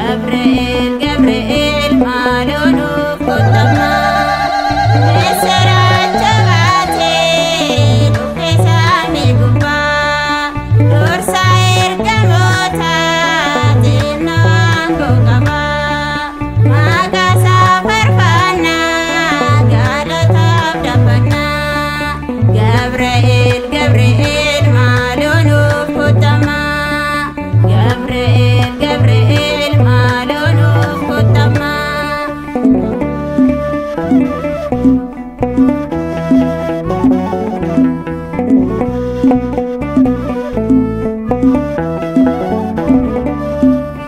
Gabriel, Gabriel, maaloo nuuf kottamma. Misiraacha baatee dhufe samii gubbaa. Dursa ergamoota xinnoo aangoo qaba. Maqaa isaa faarfannaa galataaf dhaabbannaa. Gabriel, Gabriel, maaloo nuuf kottamma. Gabriel, Gabriel, maaloo nuuf kottamma.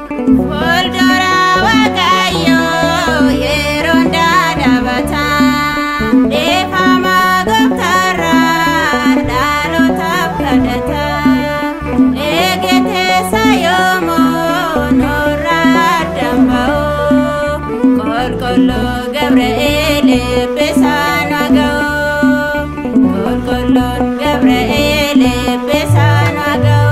Fuuldura Waaqayyoo yeroo hundaa dhaabata. Dhiifama gooftaarraa dhalootaaf kadhata. Eegeteessa yoomuu nurraa addaan ba'u. Qulqulluu Gabri'eel eebbisaan haa ga'u. Qulqulluun Gabri'eel eebbisaan haa ga'u.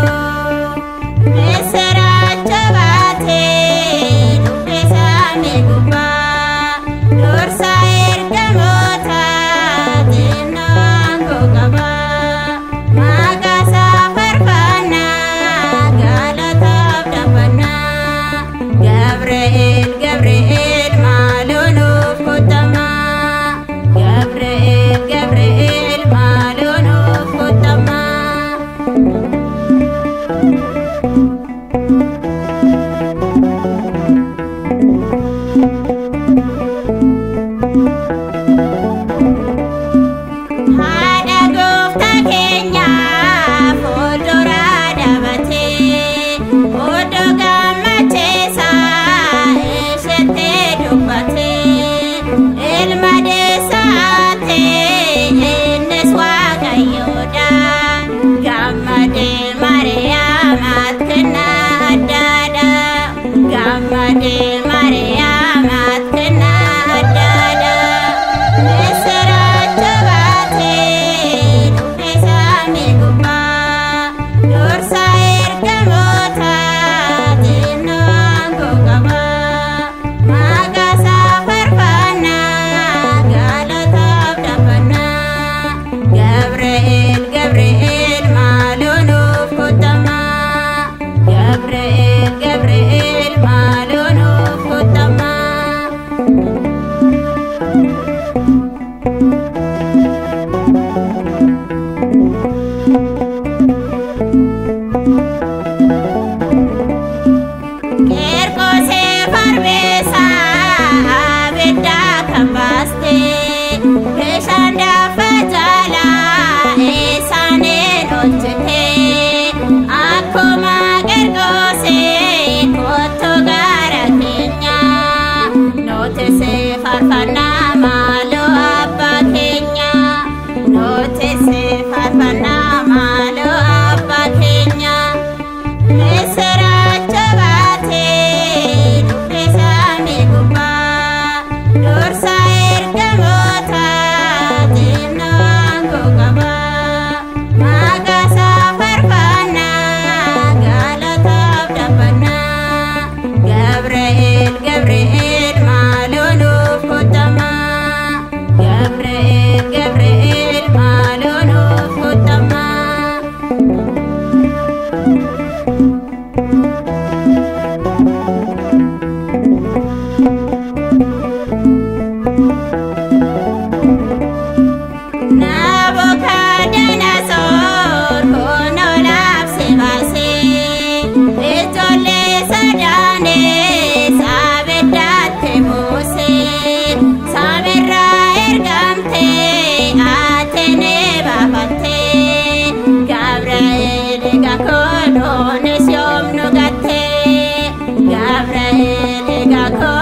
Misiraacha baatee dhufe samii gubbaa. Dursa ergamoota xinnoo aangoo qaba. Maqaa isaa faarfannaa galataaf dhaabbannaa. Gabri'eel, Gabri'eel, maaloo nuuf kottamma. Gabri'eel, Gabri'eel, maaloo nuuf kottamma. Haadha gooftaa keenyaa fuuldura dhaabatee oddoo gammachiisaa isheetti dubbatee ilma deessaatee innis waaqayyoodha gammadee Maariyaamaat kennaa addaadha gammadee Maariyaamaat kennaa addaadha. Misiraacha baatee dhufe samii gubbaa. Dursa ergamoota xinnoo aangoo qaba. Maqaa isaa faarfannaa galataaf dhaabbannaa. Gabri'eel, Gabri'eel, maaloo nuuf kottamma. Gabri'eel, Gabri'eel, maaloo nuuf kottamma. Qeerqoosee farbeessaa abidda kan baaste bishaan danfa jalaa isaaniin hojjete akkuma qeerqoosee kottu gara keenya nootise faarfannaa maaloo abbaa keenya nootise faarfannaa maaloo abbaa keenya. Misiraacha baatee dhufe samii gubbaa. Dursa ergamoota xinnoo aangoo qaba. Maqaa isaa faarfannaa galataaf dhaabbannaa. Gabri'eel, Gabri'eel, maaloo nuuf kottamma. Gabri'eel, Gabri'eel, maaloo nuuf kottamma. Nabukadanasoor kunoo labsi baasee ijoollee sadaanis abiddatti buusee samiirraa ergamtee ateenee baafattee Gabri'eel egaa kunuunis yoom nu gattee Gabri'eel egaa.